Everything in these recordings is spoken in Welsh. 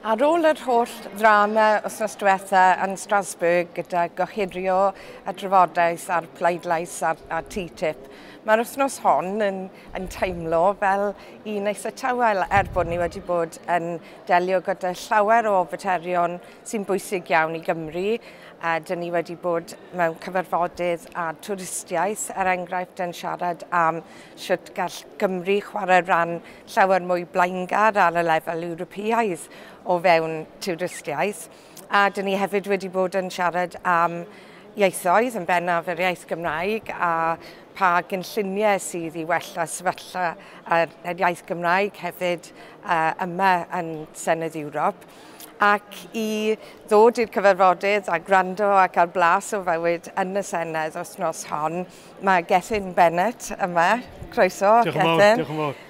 Ar ôl yr holl ddrama wythnos diwetha yn Strasbourg gyda gohirio y drafodaeth a'r pleidlais a'r TTIP, mae'r wythnos hon yn teimlo fel un eitha tawel, er bod ni wedi bod yn delio gyda llawer o faterion sy'n bwysig iawn i Gymru. A dyn ni wedi bod mewn cyfarfodydd a twristiaeth, er enghraifft, yn siarad am sut gall Gymru chwarae rhan llawer mwy blaengar ar y lefel Ewropeaidd o fewn twristiaeth. A dyn ni hefyd wedi bod yn siarad am ieithoedd, yn bennaf yr iaith Gymraeg, a pa gynlluniau sydd i wella sefyllfa yr iaith Gymraeg hefyd yma yn Senedd Ewrop. Ac i ddod i'r cyfarfodydd a gwrando ac ar blas o fywyd yn y Senedd wythnos hon, mae Gethin Bennett yma. Croeso, Diolch yn fawr, Gethin. Diolch yn fawr.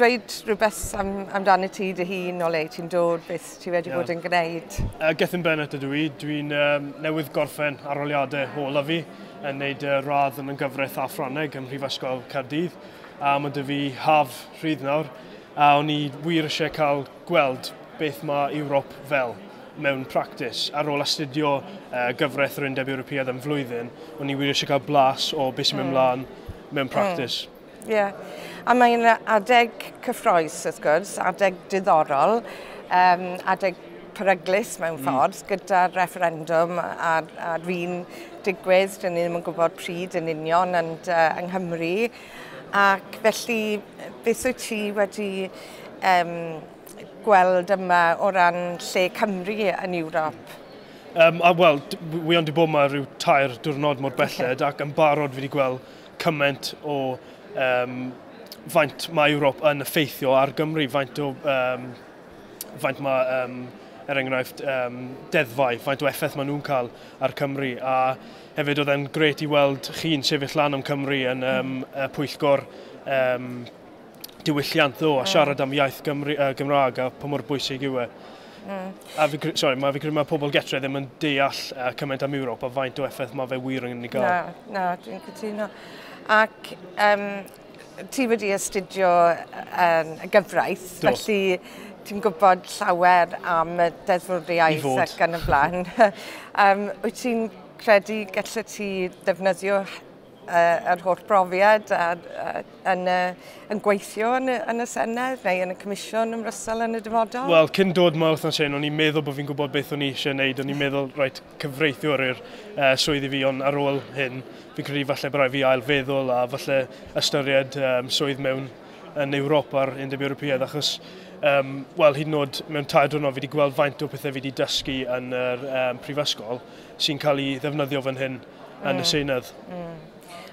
Dweud rhywbeth amdano ti dy hun, o le ti'n dod, beth ti wedi bod yn gwneud. Gethin Bennett ydw i. Dwi'n newydd gorffen arholiadau ola fi yn neud radd yn y gyfraith a Ffrangeg ym Mhrifysgol Caerdydd. A mae 'da fi haf rhydd nawr. A o'n i wir eisiau cael gweld beth mae Ewrop fel mewn practis. Ar ôl astudio gyfraith yr Undeb Ewropeaidd am flwyddyn, o'n i wir eisiau cael blas o beth sy'n mynd mlaen mewn practis. Ie. Yeah. A mae'n adeg cyffrous, wrth gwrs, adeg diddorol, adeg peryglus mewn ffordd, gyda'r referendwm ar fin digwydd, dyn ni ddim yn gwybod pryd yn union and, yng Nghymru. Ac felly, beth wyt ti wedi gweld yma o ran lle Cymru yn Ewrop? A wel, wi ond 'di bod yma rhyw 3 diwrnod mor belled ac yn barod fi wedi gweld cymaint o faint mae Ewrop yn effeithio ar Gymru, faint mae, er enghraifft, deddfau, faint o effaith maen nhw'n cael ar Cymru. A hefyd oedd e'n grêt i weld chi'n sefyll lan am Cymru yn y pwyllgor diwylliant ddo, a siarad am iaith Gymru, Gymraeg a pa mor bwysig yw e. A fi, sorry, mae fi credu mae pobl getre ddim yn deall cymaint am Ewrop a faint o effaith mae fe wir yn ei gael. Na, na, dwi'n cytuno. Ac ti wedi astudio y gyfraith, Do. felly ti'n gwybod llawer am y deddfwriaeth I fod. ac yn y blaen. Wyt ti'n credu gallet ti ddefnyddio yr holl brofiad yn gweithio yn y Senedd neu yn y Comisiwn ym Mrysel yn y dyfodol? Wel, cyn dod yma wythnos hyn, o'n i'n meddwl bod fi'n gwybod beth o'n i eisiau gwneud. O'n i'n meddwl, reit, cyfreithiwr yw'r swydd i fi, ond ar ôl hyn, fi'n credu falle bod rhaid fi ail feddwl a falle ystyried swydd mewn yn Ewrop a'r Undeb Ewropeaidd, achos, wel, hyd yn oed mewn 3 diwrnod fi wedi gweld faint o pethau fi wedi dysgu yn yr prifysgol sy'n cael ei ddefnyddio fan hyn yn y Senedd.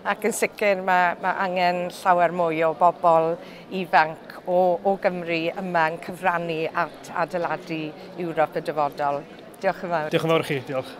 Ac yn sicr mae angen llawer mwy o bobl ifanc o Gymru yma yn cyfrannu at adeiladu Ewrop y dyfodol. Diolch yn fawr. Diolch yn fawr i chi, diolch.